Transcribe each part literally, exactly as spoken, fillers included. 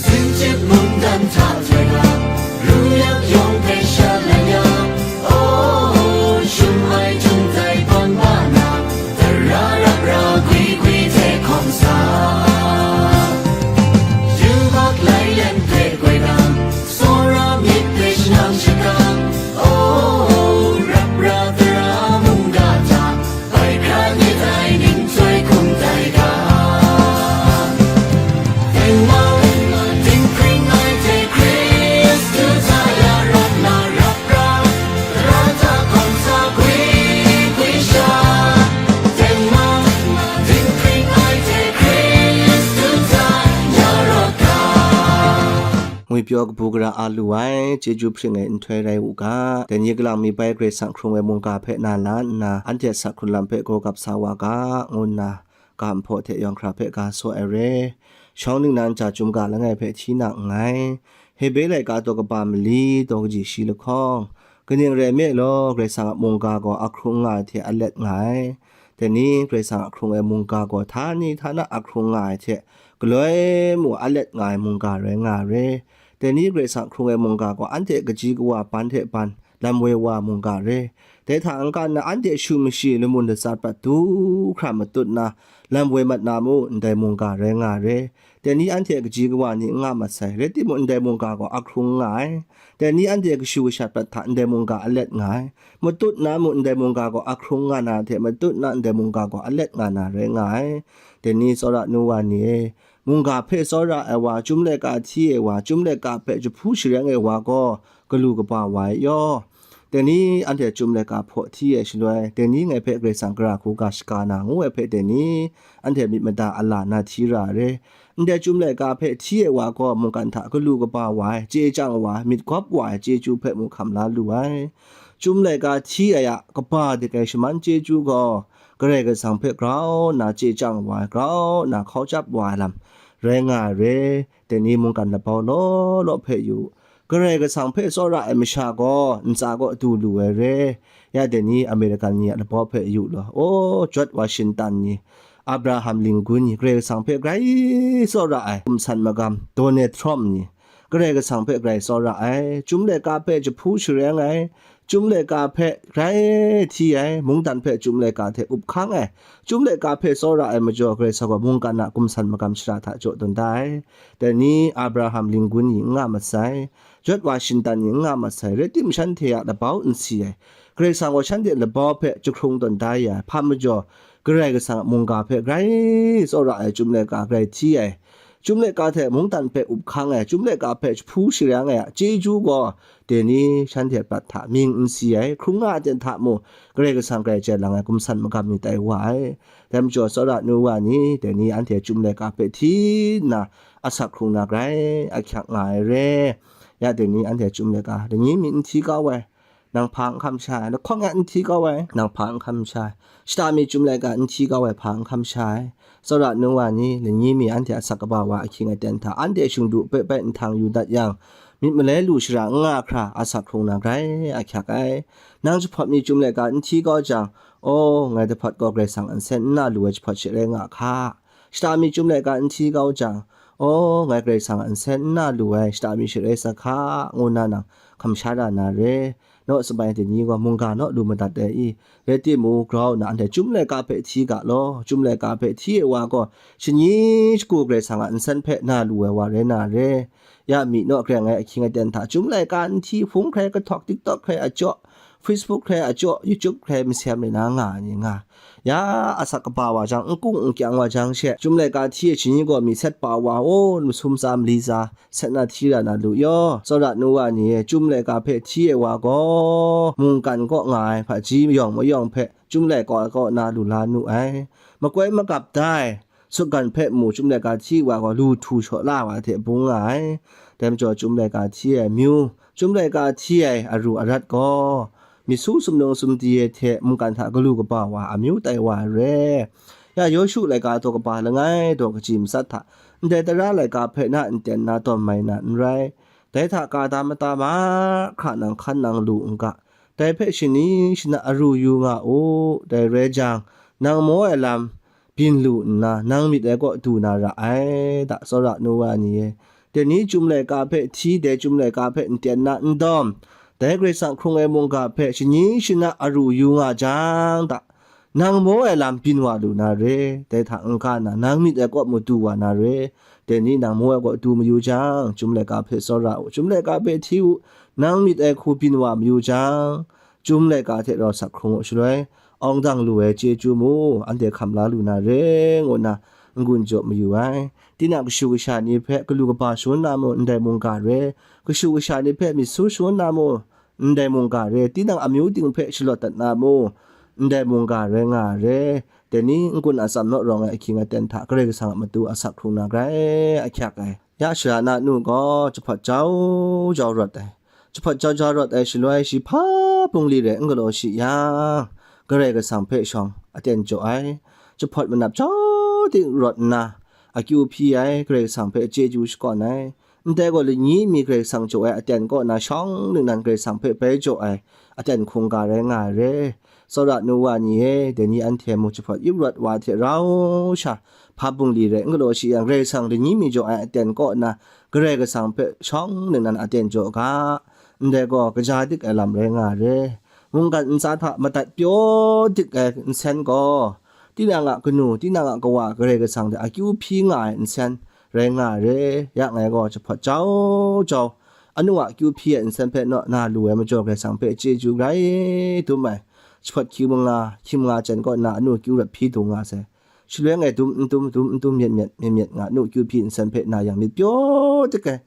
Sinchip mungdan hta jai na, ru yang yawng hpe sha lai ya, oh, shum ai jung dai tawn ba na, tara rap ra gwi gwi hte hkawm sa. Yubak lai len hpe goi na, tsawra myit hpe shanang shakang, oh, rap ra tara mungga hta, bai hkra ni tai ning chyoi hkum tai ga. Tengmau, dinghpring ai hte Hkristu hta ya rawt na rap ra, tara hta hkawm sa gwi gwi sha. Tengmau, dinghpring ai hte Hkristu hta ya rawt ga. Ngwipyaw kabu gara a lu ai, chyeju hpring ai nhtoi rai u ga, dai ni kalang mi bai Karai Kasang hkrung ai mungga hpe na la nna, anhte asak hkrun lam hpe gaw gap sa wa ga, ngu nna, ga nhpaw hte yawng hkra hpe ga saw ai re. Shawng ningnan ja chyum ga langai hpe hti na nngai. Hebre laika daw kaba mali daw kaji shi lahkawng, kaning rai nme law, Karai Kasang a mungga gaw a hkrung nga ai hte a let nga ai. Dai ni Karai Kasang a hkrung ai mungga gaw htani htana a hkrung nga ai hte, galoi mung a let nga ai mungga rai nga ai re. Dai ni Karai Kasang hkrung ai mungga gaw anhte kaji kawa ban hte ban, lam woi wa mungga re. Dai hta n-ga nna anhte shu mashi lamun latsat prat du hkra matut na, lam woi mat na mu, ndai mungga rai nga re. Dai ni anhte kaji kawa ni n nga mat sai, rai timung, ndai mungga gaw a hkrung nga ai. Dai ni anhte kashu kashat prat hta ndai mungga a let nga ai. Matut na mu, ndai mungga gaw a hkrung nga na hte matut na ndai mungga gaw a let nga na rai nga ai. Dai ni tsawra nu wa ni e, mungga hpe tsawra ai wa, Chyum laika hti ai wa, Chyum laika hpe jahpu shareng ai wa gaw, galu kaba wa ai yaw. Dai ni anhte Chyum laika hpaw hti ai shaloi, dai ni ngai hpe Karai Kasang gara hku ga shaga na ngu ai hpe dai ni, anhte myit mada a la na hti ra ai re. Ndai Chyum laika hpe hti ai wa gaw mungkan hta galu kaba wa ai, chye chyang wa ai, myit gawp wa ai chyeju hpe mung hkam la lu ai. Chyum laika hti ai a kaba dik ai shaman chyeju gaw, Karai Kasang hpe grau nna chye chyang wa ai, grau nna hkau chyap wa ai lam rai nga ai re. Dai ni mungkan labau law law hpe yu u. Karai Kasang hpe tsawra ai masha gaw ntsa kaw du lu ai re. Ya dai ni American ni a labau hpe yu law, o, George Washington ni, Abraham Lincoln ni, Karai Kasang hpe grai tsawra ai, kumsan magam Donald Trump ni, Karai Kasang hpe grai tsawra ai, Chyum laika hpe jahpu shareng ai, Chyum laika hpe grai hti ai, mungdan hpe Chyum laika hte up hkang ai, Chyum laika hpe tsawra ai majaw, Karai Kasang gaw mungkan a kumsan magam shara hta jaw tawn da ai. Dai ni Abraham Lincoln ni n nga mat sai, George Washington ni n nga mat sai, rai tim, shanhte a labau n si ai. Karai Kasang gaw shanhte labau hpe jahkrung tawn da ya ai, hpa majaw, Karai Kasang a mungga hpe grai tsawra ai, Chyum laika grai hti ai, Chyum laika hte mungdan hpe up hkang ai, Chyum laika hpe jahpu shareng ai a chyeju gaw, dai ni shanhte prat hta mying n si ai, hkrung nga ai ten hta mung, Karai Kasang grai chye lang ai, kumsan magam ni tai wa ai. Dai majaw, tsawra nu wa ni, dai ni anhte Chyum laika hpe hti nna, asak hkrung na grai ahkyak nga ai re. Ya dai ni anhte Chyum laika, lani mi n hti kau ai, nang hpa n hkam sha ai, lahkawng ya n hti kau ai, nang hpa n hkam sha ai, shata mi Chyum laika n hti kau ai, hpa n hkam sha ai. Tsawra nu wa ni, lani mi anhte asak kaba wa ahkying aten hta, anhte shingdu bai bai nhtang yu dat yang, myit malai lu shara n nga hkra asak hkrung na grai ahkyak ai. Nang jahpawt mi Chyum laika n hti kau jang, aw, ngai jahpawt gaw Karai Kasang a nsen n na lu ai jahpawt she rai nga hka. Shata mi Chyum laika n hti kau jang, aw, ngai Karai Kasang a nsen n na lu ai, shata mi she rai sa hka, ngu nna nang hkam sha ra na re. Naw, sabai dai ni gaw mungga naw lu madat ai i? Rai timung, grau nna anhte Chyum laika hpe hti ga law, Chyum laika hpe hti ai wa gaw, shani shagu Karai Kasang a nsen hpe na lu ai wa rai na re. Ya mi naw, grai ngai ahkying aten hta Chyum laika n hti, hpung hkrai kahtawk, TikTok hkrai a jaw, Facebook hkrai a jaw, YouTube hkrai masem rai na nga ai ni nga. Ya asak kaba wa jang, n kung n kyang wa jang she, Chyum laika hti ai shani gaw mi set pa wa, o, masum tsa, mali tsa, set na hti ra na lu yaw, tsawra nu wa ni e, Chyum laika hpe hti ai wa gaw, mungkan kaw nga ai hpaji mayawng mayawng hpe Chyum laika kaw na lu la nu ai. Makoi magap da ai, sutgan hpe mu Chyum laika hti wa gaw, lu htu shaw la wa hte bung nga ai. Dai majaw, Chyum laika hti ai amyu, Chyum laika hti ai aru arat gaw, myit su sumnung sumdi ai hte mungkan hta galu kaba wa amyu tai wa ai re. Ya Yawshu laika daw kaba langai daw kaji matsat hta, ndai tara laika hpe na nten na tawn mai na n rai. Dai hta ka da mata mahkra nang hkan nang lu n ga, dai hpe shani shana aru yu nga u, dai rai jang, nang maw ai lam byin lu nna, nang myit ai kaw du na ra ai, da tsawra nu wa ni e, Dai ni chyum laika hpe hti, dai chyum laika hpe n ten na n dawm, dai Karai Kasang hkrung ai mungga hpe shani shana aru yu nga jang ta, nang maw ai lam byin wa lu na re, dai hta n-ga na, nang myit ai kaw madu wa na re, dai ni nang maw ai kaw du mayu jang, chyum laika hpe tsawra u, chyum laika hpe hti u, nang myit ai hku byin wa mayu jang, chyum laika hte rau asak hkrung u, shaloi awng dang lu ai chyeju mu, anhte hkam la lu na re, ngu nna n-gun jaw mayu ai. Tinang kashu kasha ni hpe galu kaba shangun na mu, ndai mungga re, kashu kasha ni hpe myit su shangun na mu, ndai mungga re, tinang amyu ting hpe shalawt dat na mu, ndai mungga rai nga ai re. Dai ni n-gun atsam naw rawng ai ahkying aten hta Karai Kasang a matu asak hkrung na grai ahkyak ai. Ya shara na nu gaw jahpawt jau jau rawt ai. Jahpawt jau jau rawt ai shaloi shi hpa bungli rai n galaw shi yang, Karai Kasang hpe shawng aten jaw ai. Jahpawt manap jau ting rawt nna, akyu hpyi ai, Karai Kasang hpe chyeju shakawn ai. Ndai gaw, lani mi Karai Kasang jaw ai aten kaw na shawng ningnan Karai Kasang hpe bai jaw ai aten hkungga rai nga ai re. Tsawra nu wa ni e, dai ni anhte mung jahpawt yup rawt wa hte rau sha, hpa bungli rai n galaw shi yang, Karai Kasang lani mi jaw ai aten kaw na Karai Kasang hpe shawng ningnan aten jaw ga, ndai gaw kaja dik ai lam rai nga ai re. Mungkan ntsa hta madat pyaw dik ai nsen gaw, tinang a kanu, tinang a kawa Karai Kasang hte akyu hpyi nga ai nsen rai nga ai re. Ya ngai gaw jahpawt jau jau, anu a akyu hpyi ai nsen hpe naw na lu ai majaw Karai Kasang hpe chyeju grai dum ai. Jahpawt hkying manga, hkying manga jan kaw na anu akyu rawt hpyi dung nga sai. Shaloi ngai dum n dum, dum n dum, myet myet, myet myet nga, nu akyu hpyi nsen hpe na yang myit pyaw dik ai.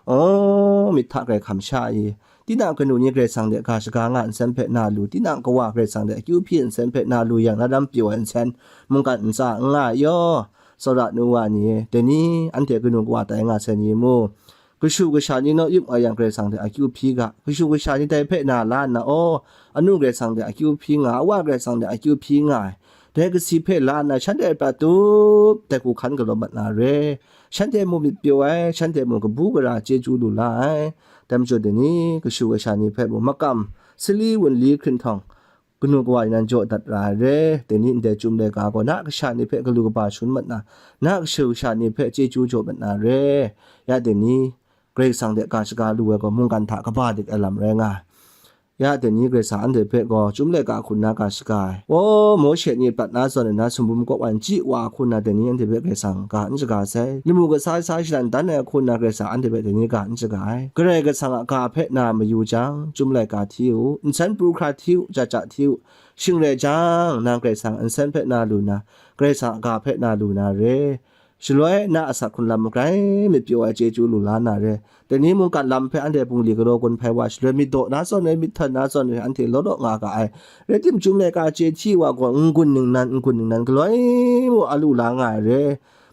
Aw, myit hta grai hkam sha ai. Tinang kanu ni Karai Kasang de ga shaga nga nsen hpe na lu, tinang kawa Karai Kasang de akyu hpyi nsen hpe na lu yang, na ram pyaw ai nsen, mungkan ntsa n nga ai yaw, tsawra nu wa ni e, dai ni anhte kanu kawa tai nga sai ni mu? Kashu kasha ni naw yup nga yang Karai Kasang hte akyu hpyi ga, kashu kasha ni dai hpe na la nna, aw, anu Karai Kasang hte akyu hpyi nga, awa Karai Kasang hte akyu hpyi nga ai, dai kasi hpe la nna, shanhte a prat tup dai hku hkan galaw mat na re, shanhte mung myit pyaw ai, shanhte mung kabu gara chyeju lu la ai. Dai majaw dai ni, kashu kasha ni hpe mung makam, sali wunli hkrinhtawng, kanu kawa ni nan jaw dat ra ai re. Dai ni ndai chyum laika gaw na kasha ni hpe galu kaba shangun mat na, na kashu kasha ni hpe chyeju jaw mat na re. Ya dai ni, Karai Kasang de ga shaga lu ai gaw, mungkan hta kaba dik ai lam rai nga ai. Ya dai ni, Karai Kasang anhte hpe gaw chyum laika hku nna ga shaga ai. Aw, Mawshe ni prat na zawn ai na, sumbum kaw wan chyi wa hku nna, dai ni anhte hpe Karai Kasang ga n shaga sai. Lamu kasa sa shalan dan ai hku nna, Karai Kasang anhte hpe dai ni ga n shaga ai. Karai Kasang a ga hpe na mayu jang, chyum laika hti u, nsen pru hkra hti u, ja ja hti u, shing rai jang, nang Karai Kasang a nsen hpe na lu na, Karai Kasang a ga hpe na lu na re. Shaloi na asak hkrung lam magrai myit pyaw ai chyeju lu la na re. Dai ni mungkan lam hpe anhte bungli galaw gun hpai wa shaloi, myit daw na zawn e, myit htan na zawn e, anhte law law nga ga ai. Rai timung, chyum laika chye hti wa gaw, n-gun ningnan, n-gun ningnan galoi mung a lu la nga ai re.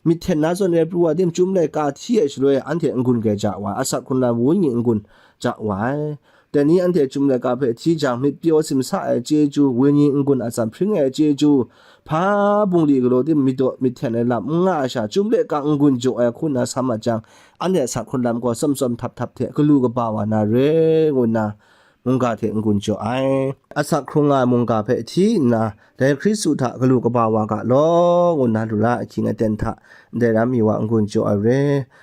Myit hten na zawn e pru wa tim, chyum laika hti ai shaloi, anhte n-gun grai ja wa ai, asak hkrung lam wenyi n-gun ja wa ai. Dai ni anhte chyum laika hpe hti jang, myit pyaw simsa ai chyeju, wenyi n-gun atsam hpring ai chyeju, hpa bungli galaw tim, myit daw myit hten ai lam n nga ai sha, chyum laika n-gun jaw ai hku nna sa mat jang, anhte asak hkrung lam gaw tsawm tsawm htap htap hte galu kaba wa na re, ngu nna mungga hte n-gun jaw ai. Asak hkrung nga ai mungga hpe hti nna, dai Hkristu hta galu kaba wa ga law, ngu nna lu la ahkying aten hta ndai ram mi wa n-gun jaw ai re.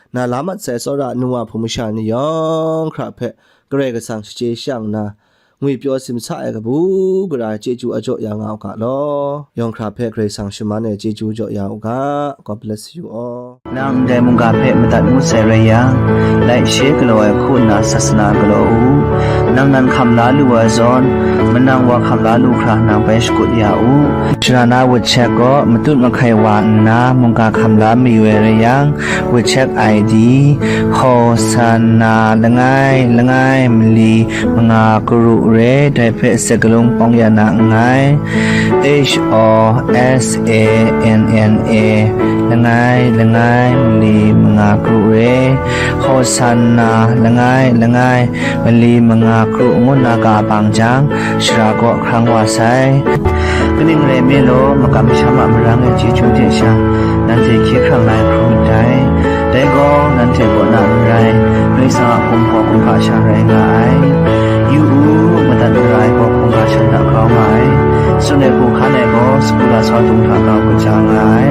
Na la mat sai tsawra nu wa hpung masha ni yawng hkra hpe Karai Kasang shachye shang nna, ngwipyaw simsa ai kabu gara chyeju a jaw ya nga u ga law. Yawng hkra hpe Karai Kasang shaman ai chyeju jaw ya u ga. God bless you all. Nang ndai mungga hpe madat ngut sai rai yang, like, share galaw ai hku nna sasana galaw u. Nang nan hkam la lu ai zawn, manang wa hkam la lu hkra nang bai shakut ya u. Shara na WeChat gaw matut mahkai wa nna mungga hkam la mayu ai rai yang, WeChat I D, Hosanna langai langai mali manga karu re, dai hpe sakalung pawng ya na nngai. H O S A N N A langai langai mali manga karu re, Hosanna langai langai mali manga karu ngu nna ga bang jang, shara kaw hkrang wa sai. Kaning rai nme law, makam masham a marang ai chyeju hte sha, nanhte hkye hkrang na ai hkrum ndai. Dai gaw, nanhte kaw na n rai, Karai Kasang a kumhpaw kumhpa sha rai nga ai. Yu u, madat mara ai gaw hkungga shan hta grau nga ai. Tsun ai hku hkan ai gaw, sagu lasau dung hta grau kaja nga ai.